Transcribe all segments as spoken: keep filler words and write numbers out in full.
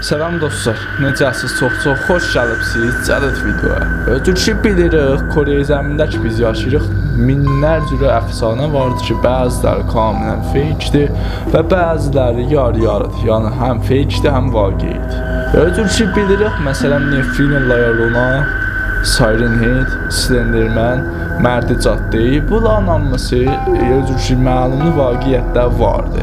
سلام دوستلار، نئجه‌سیز؟ چوخ چوخ خوش گلیبسیز جدید ویدئویا. اؤزونوز کی بیلیریک، کره زمینده کی بیز یاشاییریق، مینلر جوره افسانه واردی کی بعضی‌لری کاملاً فیکدیر و بعضی‌لری یاری یاری‌دیر. یعنی هم فیکدیر، هم واقعی‌دیر. اؤزونوز کی بیلیریک، مثلاً نفرین لا یولونا، سایرن هد، اسلندرمن، مرد جاده‌ای، بونلارین هامیسی، اؤزونوز کی معلومدور، واقعیتده واردی.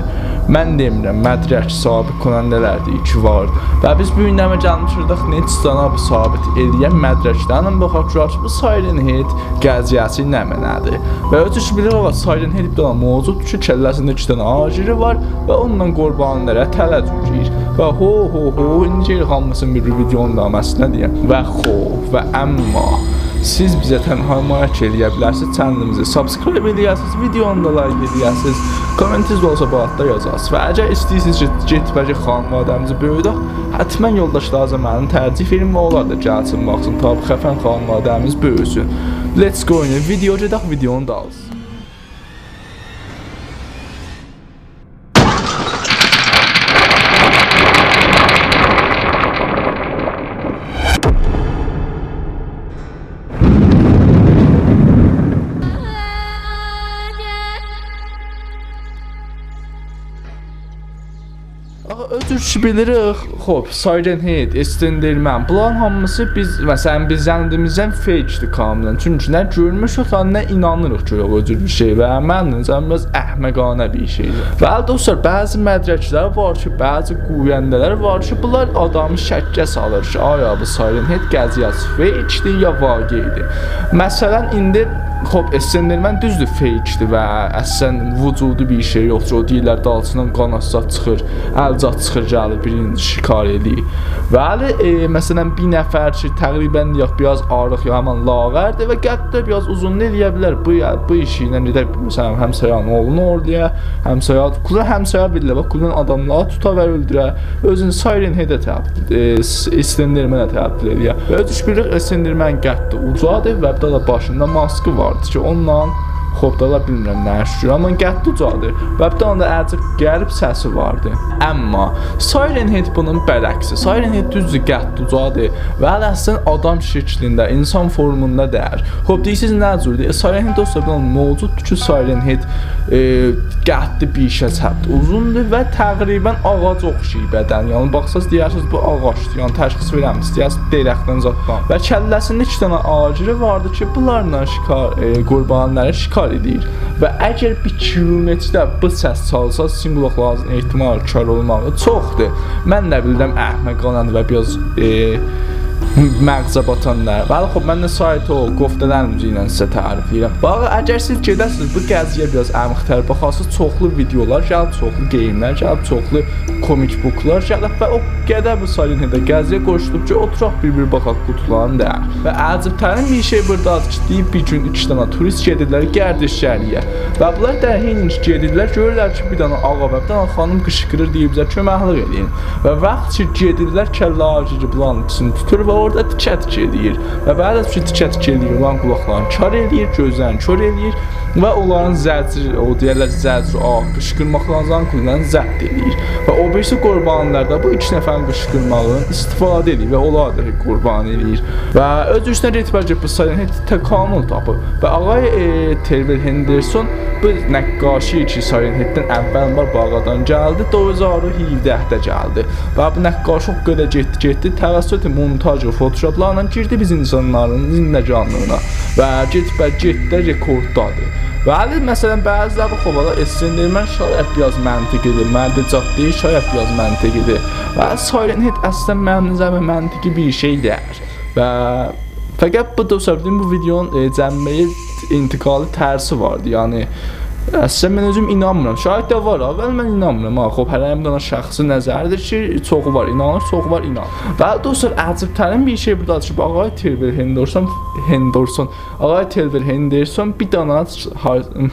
من دئمیرم، مدرک ثابت کننده‌لر دئییر کی واردی. و بیز بو گون نمنه گلمیشیک، نئچه دنه بو ثابت ائله‌ین مدرک‌لرله باخاق گؤرک کی بو سایرن هد قضیه‌سی نمنه‌دیر. و اؤزونوز کی بیلیریک، آقا، سایرن هد بیر دنه موجوددور کی کله‌سینده ایکی دنه آژیری وار و اونونلا قربانی‌لره تله جویور. و هو، هو، هو، ایندی هامیسینی بیر، بیر ویدئونون دا مسئله دئیم. و خو، و اما سیز بیزه تنها حمایت ائلیه بیلرسینیز، چنلیمیزی سابسکرایب ائلیه‌سینیز، ویدئونو دا لایک ائلیه‌سینیز، کامنتینیز ده اولسا بو حاقدا یازاسینیز. و اگر ایسته‌ییرسینیز کی گئت بلکه خانواده‌میزی بؤیودک، حتماً یولداشلارینیزا منی ترجیح وئرین و اونلار دا گلسین باخسین، تا بو خفن خانواده‌میز بؤیوسون. Let's go، ایندی ویدئویا گئدک، ویدئونون دالیسی. آقا، اؤزونوز کی بیلیریک، خوب، سایرن هد، اسلندرمن، بونلارین هامیسی بیز، مثلاً، بیز زنیمیزدن فیکدیر کاملاً. چونکی نه گؤرموشوک، نه اینانیریق کی یوخ او جور بیر شئی. و منیم نظریمده بیر آز احمقانه بیر شئیدیر. و دوستلار، بعضی مدرک‌لر وار کی، بعضی گوینده‌لر وار کی بونلار آدامی شکّه سالیر کی آیا بو سایرن هد قضیه‌سی فیکدیر یا واقعی‌دیر. مثلاً ایندی، خوب، اسلندرمن دوزدور، فیکدیر و اصلاً وجودو بیر شئی یوخدور. او دئییرلر دالیسیندان قاناد زاد چیخیر، ال زاد چیخیر، گلیر بیرینجی شکار ائله‌ییر. ولی، ائ، مثلاً بیر نفر کی تقریباً، یوخ، بیر آز آریق، یا همان لاغردیر و قدّی بیر آز اوزون، ائلیه بیلر بو، بو ایشی ایله گئده، مثلاً، همسایه‌نین اوغلونو اوغورلایا، همسایه، کلا همسایه بیلله، باخ، کلا آداملاری توتا و اؤلدوره، اؤزونو سایرن هده تبدیل، ائ، س-، اسلندرمنه تبدیل ائلیه. و اؤزونوز بیلیریک، اسلندرمن قدّی اوجادیر و بیر دنه ده باشیندا ماسکی واردی کی اونونلا، خوب، دا بیلمیرم نه ایش گؤرور، آمما قدّی اوجادیر و بیر دنه ده عجیب غریب سسی واردی. اما سایرن هد بونون برعکسی. سایرن هد دوزدور، قدّی اوجادیر و هله اصلاً آدام شکلینده، اینسان فورموندا دئییل. خوب، دئییرسینیز نه جوردور؟ ائ، سایرن هد دوستلار، بیر دنه موجوددور کی سایرن هد، ائ، قدّی بیر شئی چتدی، اوزوندور و تقریباً آغاجا اوخشاییر بدنی. یعنی باخساز دئیرسینیز بو آغاجدیر. یعنی تشخیص وئره‌میرسینیز، دئیرسینیز درختدن زاددان. و کله‌سینده ایکی دنه آژیری واردی کی بونلارلا شکار، ائ، قربانی‌لاری شکار ائدیر. و اگر بیر کیلومترده بو سس چالسا، سیزین قولاقلارینیزین احتمال کار اولماغی چوخدور. من ده بیلیرم احمقانه‌دیر و بیر آز، ائ، مغزه باتان دا. ولی خوب، من ده سایتی او گفته‌لرین اوزو ایله سیزه تعریف ائدیرم. باخ، اگر سیز گئده‌سینیز بو قضیه‌یه بیر آز عمیق‌تر باخاسینیز، چوخلو ویدئولار گلیب، چوخلو گیم‌لر گلیب، چوخلو کمیک بوکلار گلیب و او قدر بو سایرن هده قضیه قوشولوب کی اوتوراق بیر-بیر باخاق قوتولارین دا. و عجیب‌ترین بیر شئی بورادادیر کی دئییر بیر گون ایکی دنه توریست گئدیرلر گردشگری‌یه. و بونلار دا هئچ گئدیرلر، گؤرورلر کی بیر دنه آقا و بیر دنه خانیم قیشقیریر، دئییر بیزه کؤمکلیک ائدین. و وقت کی گئدیرلر، کله‌آژیری بونلارین ایکیسینی توتور و اورادا تیکه-تیکه ائله‌ییر. و بعد از کی تیکه-تیکه ائله‌ییر، اونلارین قولاقلارینی کار ائله‌ییر، گؤزلرینی کور ائله‌ییر و اونلارین زجر، او دئیرلر زجر، آه، قیشقیرماقلارینی، زانکولارینی ضبط ائله‌ییر. و او بیریسی قربانی‌لار دا بو ایکی نفرین قیشقیرماغینی استفاده ائله‌ییر و اونلاری دا قربانی ائله‌ییر. و اؤز اوستونه رتبه گئدیب بو سایرن هد تکامل تاپیب. و آقای، ائ، تریور هندرسون، بو نقاشی کی سایرن هددن اول وار، بو آقادان گلدی، دو هزار و هیوده ده گلدی. و بو نقاشی او قدر گئتدی، گئتدی، توسط مونتاژ و فوتوشاپلارلا گیردی بیز اینسانلارین زندگانلیغینا. و گئتدی، گئتدی، رکورددادیر. و هله، مثلاً، بعضی‌لری خوب، حالا اسلندرمن شاید بیر آز منطقی‌دیر، مرد جاده‌ای شاید بیر آز منطقی‌دیر. و سایرن هد اصلاً منیم نظریمه منطقی بیر شئی دئییل. و فقط بو دوستلار، دئدیم، بو ویدئونون، ائ، جنبه‌ی انتقادی ترسی واردی. یعنی اصلاً من اؤزوم اینانمیرام. شاید ده وار ها، ولی من اینانمیرام ها. خوب، هره‌نین بیر دنه شخصی نظری‌دیر کی چوخو وار اینانیر، چوخو وار اینانمیر. و دوستلار، عجیب‌ترین بیر شئی بورادادیر کی بو آقای تریور هندرسون، هندرسون، آقای تریور هندرسون بیر دنه هار-،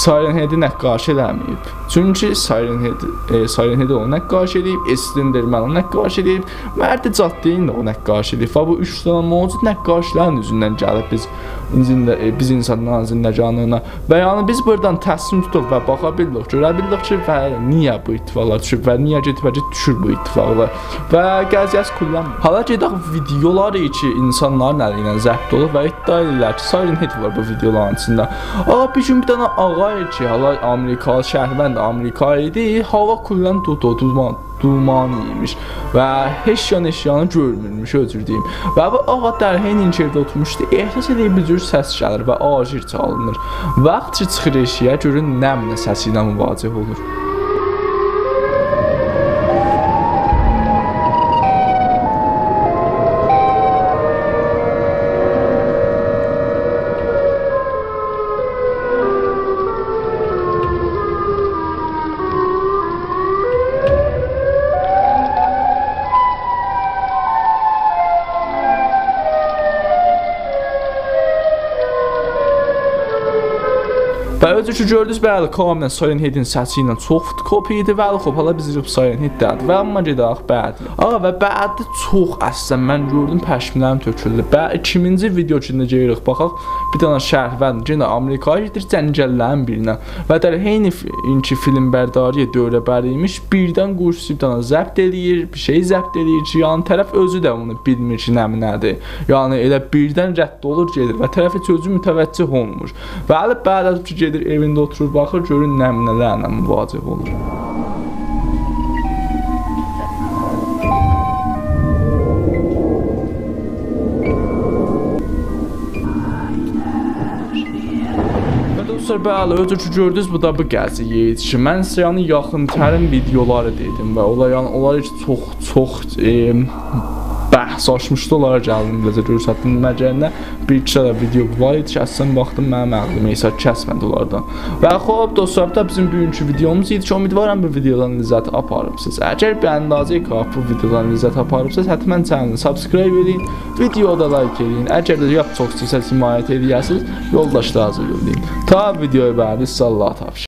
Siren Head-ی نقاشی ائله‌مه‌ییب. چونکی Siren Head، ائ، Siren Head اونو نقاشی ائله‌ییب، Slenderman اونو نقاشی ائله‌ییب، مرد جاده‌ای ده اونو نقاشی ائله‌ییب. و بو اوچ دنه موجود نقاشی‌لرین اوزوندن گلیب بیز زنده-، ائ، بیز اینسانلارین زندگانلیغینا. و یعنی بیز بورادان تصمیم توتوب و باخا بیلدیک، گؤره بیلدیک کی، و نییه بو اتفاقلار دوشوب و نییه گئدیب و دوشور بو اتفاقلار. و قضیه‌سی کلاً. حالا گئدک ویدئولاری کی، اینسانلارین الی ایله ضبط اولوب و ادعا ائدیرلر کی، Siren Head وار بو ویدئولارین ایچینده. آقا، بیر گون بیر دنه آقا کی، حالا آمریکالی، شهروند آمریکایی ایدی، هاوا کلاً دو-، دو-، دومان، دومانی ایمیش و هئچ یان اشیانی گؤرمورموش، او جور دئییم. و بو آقا در حین اینکه ائوده اوتورموشدو، احساس ائدیر بیر جور سس گلیر و آژیر چالینیر. وقت کی چیخیر ائشیگه، گؤرون نمنه سسی ایله مواجه اولور. و اؤزو کی گؤردونوز، بلی، کاملاً Siren Head-ین سسی ایله چوخ فتوکپی ایدی. ولی خوب، حالا بیز یوخ، Siren Head دئییل. و اما گئدک بعدی. آقا، و بعدی چوخ اصلاً من گؤردوم، پشملریم تؤکولدو. به، ایکینجی ویدئو کی ایندی گئدیریک باخاق، بیر دنه شهروند، یئنه آمریکایا گئدیر جنگللرین بیرینه. و در حین ف-، اینکی فیلمبرداری دوره‌بری ایمیش، بیردن گوشوسو بیر دنه ضبط ائله‌ییر، بیر شئی ضبط ائله‌ییر کی، یان طرف اؤزو ده اونو بیلمیر کی، نمنه‌دیر. یعنی ائله بیردن رد اولور، گئدیر و طرف هئچ اؤزو متوجه اولمور. و حالا بعد از کی گئدیر ائوینده اوتورور، باخیر، گؤرون نمنه‌لرله مواجه اولور. و دوستلار، بلی، اؤزو کی گؤردونوز، بو دا بو قضیه ایدی کی، من سیزه، یعنی، یاخین‌ترین ویدئولاری دئدیم و اولار، یعنی، اونلار هئچ چوخ، چوخ، ائ، بحث آچمیشدی، اونلارا گلدیم، بیله‌جه گؤرستدیم. مگر نه، بیر ایکی دنه ویدئو وار ایدی کی، اصلاً باخدیم، منیم عقلیم هئچ کسمه‌دی اونلاردان. و خوب، دوستلار، بو دا بیزیم بوگونکو ویدئوموز ایدی کی، امیدوارام بو ویدئودان لذت آپاریبسینیز. اگر به اندازه‌ی کافی بو ویدئودان لذت آپاریبسینیز، حتماً چنلی سابسکرایب ائدین، ویدئویا دا لایک ائدین. اگر ده یاخشی چوخ ایسته‌ییرسینیز حمایت ائله‌یه‌سینیز، یولداشلارینیزا یوللایین. تا ویدئوی بعدی، سیزه الله تاپشیر.